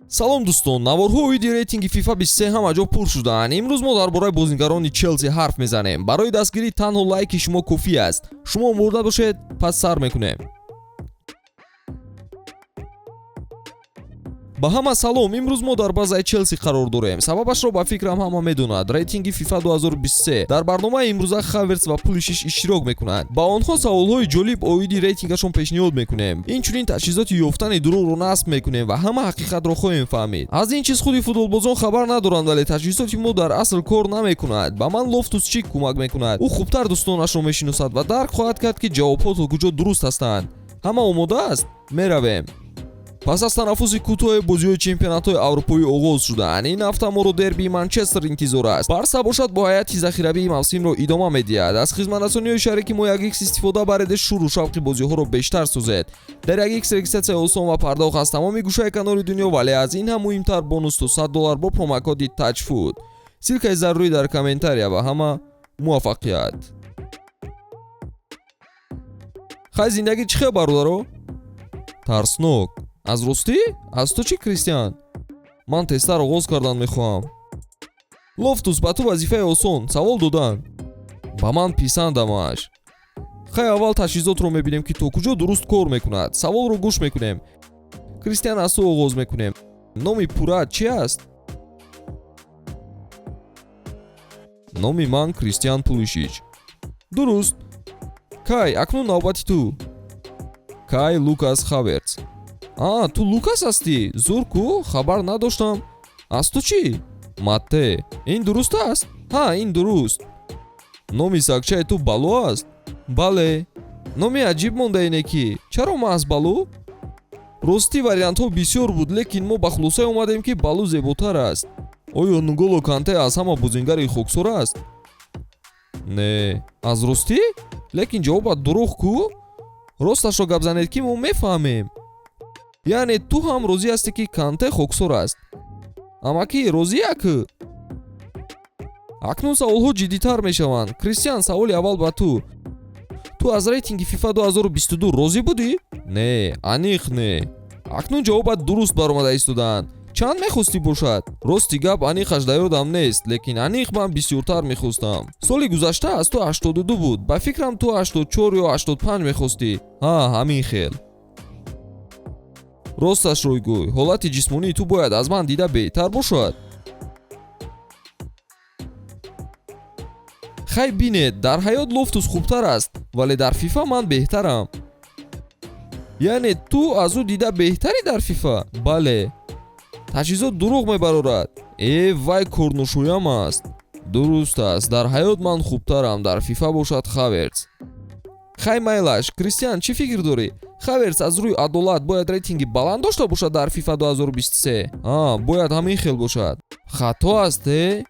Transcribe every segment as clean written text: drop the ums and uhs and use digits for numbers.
Салом, дӯстон! Наворҳо оиди рейтинги FIFA 23 ҳама ҷо пур шудаанд. Имрӯз мо дар бораи бозингарони Челси ҳарф мезанем. Барои дастгирӣ танҳо лайки шумо кофӣ аст. Шумо омода бошед, пас сар мекунем. Ба ҳама салом! Имрӯз мо дар базаи Челси қарор дорем. Сабабашро, ба фикрам, ҳама медонад: рейтинги FIFA 2023. Дар барномаи имрӯза Хаверс ва Пулишич иштирок мекунанд. Ба онҳо саволҳои ҷолиб оиди рейтингашон пешниҳод мекунем. Инчунин таҷҳизоти ёфтани дурӯғро насб мекунем ва ҳама ҳақиқатро хоҳем фаҳмид. Аз ин чиз худи футболбозон хабар надоранд, вале таҷҳизоти мо дар асл кор намекунад. Ба ман Лофтус Чик кӯмак мекунад. Ӯ хубтар дӯстонашро мешиносад ва дарк хоҳад кард, ки ҷавобҳо то куҷо дуруст ҳастанд. Ҳама омода аст? Меравем. Пас аз танаффуси кӯтоҳи бозиҳои чемпионатҳои аврупоӣ оғоз шуданд. Ин ҳафта моро дербии Манчестер интизор аст. Барса бошад, бо ҳайати захиравии мавсимро идома медиҳад. Аз хизматрасониҳои шарики мо 1x истифода бареде, шуру шавқи бозиҳоро бештар созед. Дар 1x регистратсияи осон ва пардохт аз тамоми гӯшаи канори дунё, вале аз ин ҳам муҳимтар, бонус то 100 доллар бо промокоди TAJFOOT. Ссылкаи зарурӣ дар комментария. Ба ҳама муваффақият! Хай, зиндагӣ чӣ хел, бародаро? Тарснок. Аз ростӣ? Аз ту чӣ, Кристиан? Ман тезтар оғоз кардан мехоҳам. Лофтус, ба ту вазифаи осон: савол додан. Ба ман писандамаш. Хай, аввал таҷҳизотро мебинем, ки то куҷо дуруст кор мекунад. Саволро гӯш мекунем. Кристиан, аз ту оғоз мекунем. Номи пурраат чӣ аст? Номи ман Кристиан Пулишич. Дуруст. Кай, акнун навбати ту. Кай Лукас Хаверц. А, ту Лукас ҳастӣ? Зур ку, хабар надоштам. Аз ту чӣ? Матте. Ин дуруст аст? Ҳа, ин дуруст. Номи сагчаи ту Балу аст? Бале. Номи аҷиб мондаине ки. Чаро маҳз Балу? Ростӣ, вариантҳо бисёр буд, лекин мо ба хулосае омадем, ки Балу зеботар аст. Оё Нголо Канте аз ҳама бозингари хоксор аст? Не. Аз ростӣ? Лекин ҷавобат дурӯғ ку. Росташро гап занед, ки мо мефаҳмем. Яъне ту ҳам розӣ ҳастӣ, ки Канте хоксор аст? Амакӣ, розӣ як? Акнун саволҳо ҷиддитар мешаванд. Кристиан, саволи аввал ба ту. Ту аз рейтинги FIFA 2022 розӣ будӣ? Не, аниқ не. Акнун ҷавобат дуруст баромада истодаанд. Чанд мехостӣ бошад? Рости гап, аниқаш дар ёдам нест, лекин аниқ ман бисёртар мехостам. Соли гузашта аз ту 82 буд. Ба фикрам, ту 84 ё 85 мехостӣ. Ҳа, ҳамин хел. Росташро гӯй, ҳолати ҷисмонии ту бояд аз ман дида беҳтар бошад. Хай, бинед, дар ҳаёт Лофтус хубтар аст, вале дар ФИФА ман беҳтарам. Яъне ту аз ӯ дида беҳтарӣ дар ФИФА? Бале. Таҷҳизот дурӯғ мебарорад. Э, вай корношоям аст. Дуруст аст, дар ҳаёт ман хубтарам, дар ФИФА бошад Хаверц. Хай, майлаш. Кристиан, чӣ фикр дорӣ? Хаверц аз рӯи адолат бояд рейтинги баланд дошта бошад дар FIFA 2023? А, бояд ҳамин хел бошад. Хато аст, э?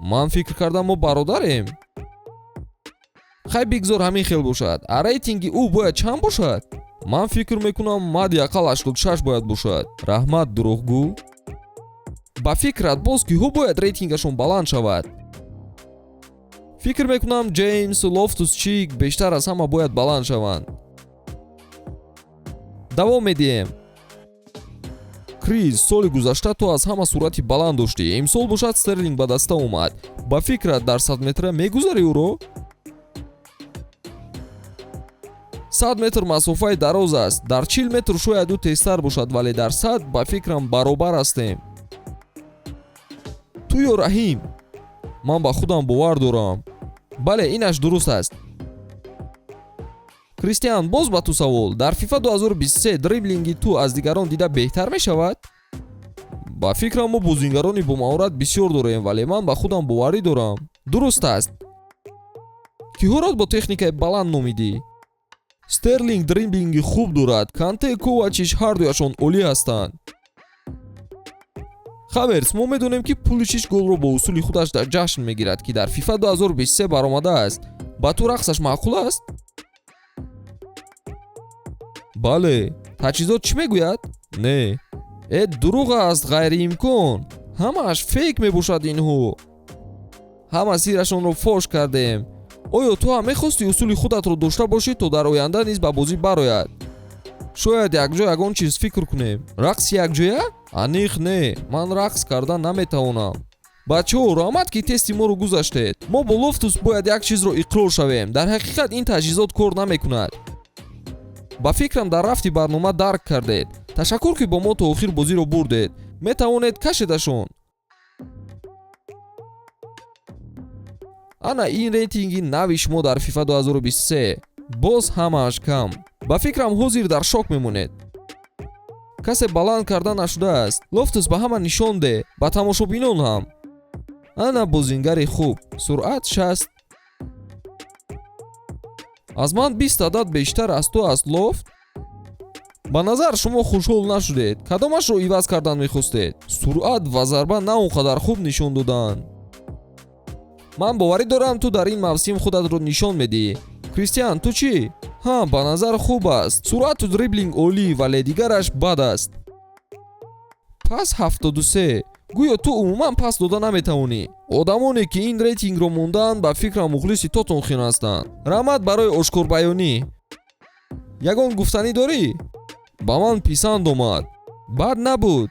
Ман фикр кардам, мо бародарем. Хай, бигзор ҳамин хел бошад. А рейтинги ӯ бояд чанд бошад? Ман фикр мекунам, ҳадди ақал 86 бояд бошад. Раҳмат, дурӯғгӯ. Ба фикрат, боз киҳо бояд рейтингашон баланд шавад? Фикр мекунам, Ҷеймс, Лофтус Чик бештар аз ҳама бояд баланд шаванд. Давом медиҳем. Крис, соли гузашта ту аз ҳама суръати баланд доштӣ. Имсол бошад, Стерлинг ба даста омад. Ба фикрат, дар 100 метра мегузарӣ ӯро? 100 метр масофаи дароз аст. Дар 40 метр шояд ӯ тезтар бошад, вале дар 100, ба фикрам, баробар ҳастем. Ту ё Раҳим? Ман ба худам бовар дорам. Бале, инаш дуруст аст. Кристиан, боз ба ту савол. Дар FIFA 2023 дриблинги ту аз дигарон дида беҳтар мешавад? Ба фикрам, мо бозингарони бомаҳорат бисёр дорем, вале ман ба худам боварӣ дорам. Дуруст аст. Киҳоро бо техникаи баланд номидӣ? Стерлинг дриблинги хуб дорад. Канте, Ковачич ҳардуяшон олӣ ҳастанд. Хаверс, мо медонем, ки Пулишич голро бо усули худаш дар ҷашн мегирад, ки дар FIFA 2023 баромадааст. Ба ту рақсаш маъқул аст? Бале. Таҷҳизот чӣ мегӯяд? Не. Э, дурӯғ аст, ғайриимкон. Ҳамааш фейк мебошад. Инҳо ҳама сирашонро фош кардем. Оё ту ҳам мехости усули худатро дошта бошӣ, то дар оянда низ ба бозӣ барояд? Шояд якҷо ягон чиз фикр кунем. Рақси якҷоя? Аниқ не, ман рақс карда наметавонам. Бачаҳо, раҳмат, ки тести моро гузаштед. Мо бо Лофтус бояд як чизро иқрор шавем: дар ҳақиқат ин таҷҳизот кор намекунад. Ба фикрам, дар рафти барнома дарк кардед. Ташаккур, ки бо мо то охир бозиро бурдед. Метавонед кашедашон. Ана ин рейтинги нави шумо дар FIFA 2023. Боз ҳамааш кам. Ба фикрам, ҳозир дар шок мемонед. Касе баланд карда нашудааст. Лофтус, ба ҳама нишон деҳ, ба тамошобинон ҳам. Ана бозингари хуб. Суръат 60. Аз ман 20 адад бештар аз ту аст, Лофт. Ба назар шумо хушҳол нашудед. Кадомашро иваз кардан мехостед? Суръат ва зарба на он қадар хуб нишон доданд. Ман боварӣ дорам, ту дар ин мавсим худатро нишон медиҳӣ. Кристиан, ту чӣ? Ҳа, ба назар хуб аст. Суръату дриблинг олӣ, вале дигараш бад аст. Пас 73. Гӯё ту умуман пас дода наметавонӣ. Одамоне, ки ин рейтингро мондаанд, ба фикрам, мухлиси Тоттенхем ҳастанд. Раҳмат барои ошкорбаёнӣ. Ягон гуфтанӣ дорӣ? Ба ман писанд омад. Бад набуд.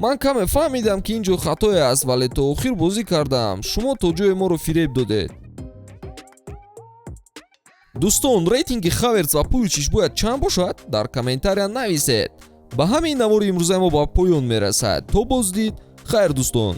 Ман каме фаҳмидам, ки ин ҷо хатое аст, вале то охир бозӣ кардам. Шумо то ҷое моро фиреб додед. Дӯстон, рейтинги Хаверц ва Пулишич бояд чанд бошад? Дар комментария нависед. Ба ҳамин навори имрӯзаи мо ба поён мерасад. То боздид, хайр, дӯстон.